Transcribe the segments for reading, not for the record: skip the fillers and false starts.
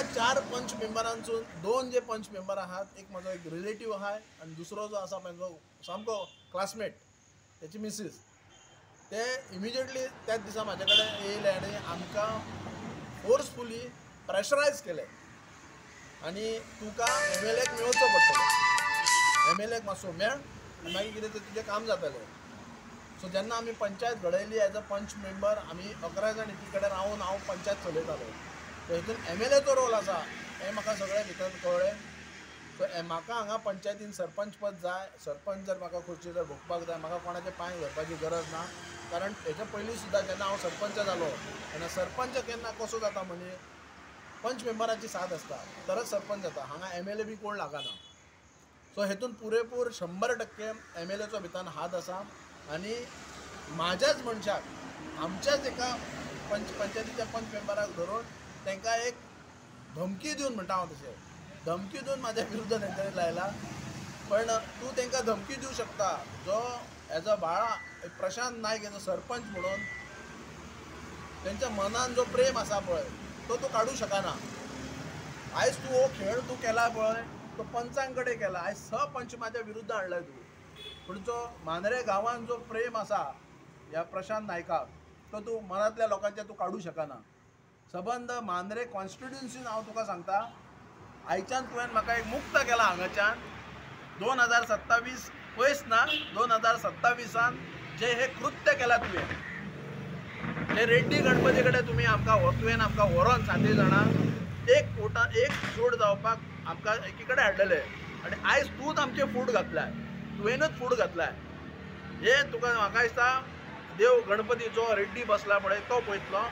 त्या 4 पंच मेंबरांसून 2 जे पंच मेंबर आहात, एक म्हजो एक रिलेटीव आहा आनी दुसरो जो आसा म्हजो सामको क्लासमेट, तेची मिसीस, ते इमिजिएटली त्याच दिसा म्हाजे कडेन येयले आनी आमकां फोर्सफुली प्रेशरायज केले आनी तुका एम एल एक मेळचो पडटलो, एम एल एक मातसो मेळ आनी मागीर कितें तें तुजें काम जातलें. सो जेन्ना आमी पंचायत घडयली एज अ पंच मेंबर, आमी 11 जाण एकी कडेन रावन हांव पंचायत चलयतालो. सो हितून एम एल एचो रोल आसा हें म्हाका सगळें भितर कळ्ळें. सो म्हाका हांगा पंचायतीन सरपंच पद जाय, सरपंच जर म्हाका खुर्ची जर भोगपाक जाय, म्हाका कोणाचे पांय धरपाची गरज ना. कारण हेच्या पयलीं सुद्दां जेन्ना हांव सरपंच जालो तेन्ना सरपंच केन्ना कसो जाता म्हणजे पंच मेंबराची साथ आसता तरच सरपंच जाता, हांगा एम एल ए बी कोण लागना. सो हेतून पुरेपूर 100% एम एल एचो भितर हात आसा आनी म्हाज्याच मनशाक, आमच्याच एका पंचायतीच्या पंच मेंबराक धरून तांकां एक धमकी दिवन, म्हणटा हांव तशें, धमकी दिवन म्हाज्या विरुद्ध तेंच्यांनी लायला. पण तूं तांकां धमकी दिवं शकता, जो as a Bala Prashant Naik as a sarpanch म्हणून तेंच्या मनान जो प्रेम आसा पळय तो तूं काडूं शकना. आयज तूं हो खेळ तूं केला पळय तो पंचां कडेन केला, आयज 6 पंच म्हाज्या विरुद्ध हाडलाय तूं. पूण जो मांद्रे गांवान जो प्रेम आसा ह्या प्रशांत नायकाक तो तूं मनांतल्या लोकांच्या तूं काडूं शकना. सबंद मांद्रे कॉन्स्टिट्युन्सीन हांव तुका सांगता, आयच्यान तुवें म्हाका एक मुक्त केला हांगाच्यान. 2027 पयस ना, 2027 जे हे कृत्य केलां तुवें, जे रेड्डी गणपती कडेन तुमी आमकां तुवें आमकां व्हरोन 7 जाणां एक वोटा एक जोड जावपाक आमकां एकी कडेन हाडलेले आनी आयज तूंच आमचे फूट घातलाय, तुवेंनूच फूट घातलाय. हे तुका म्हाका दिसता देव गणपती जो रेड्डी बसला पळय तो पळयतलो.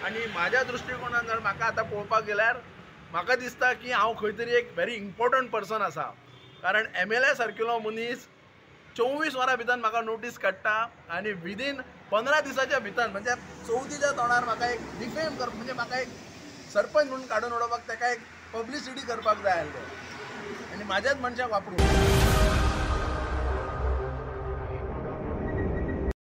आनी म्हाज्या दृश्टिकोणान जर म्हाका आतां पळोवपाक गेल्यार म्हाका दिसता की हांव खंय तरी एक व्हेरी इम्पोर्टंट पर्सन आसा, कारण एम एल ए सारकिलो मनीस 24 वरां भितर म्हाका नोटीस काडटा आनी विदीन 15 दिसाच्या भितर म्हणजे चवथीच्या तोंडार म्हाका एक डिफेम कर, म्हणजे म्हाका एक सरपंच म्हणून काडून उडोवपाक ताका एक पब्लिसिटी करपाक जाय आसलें आनी म्हाज्याच मनशाक वापरून.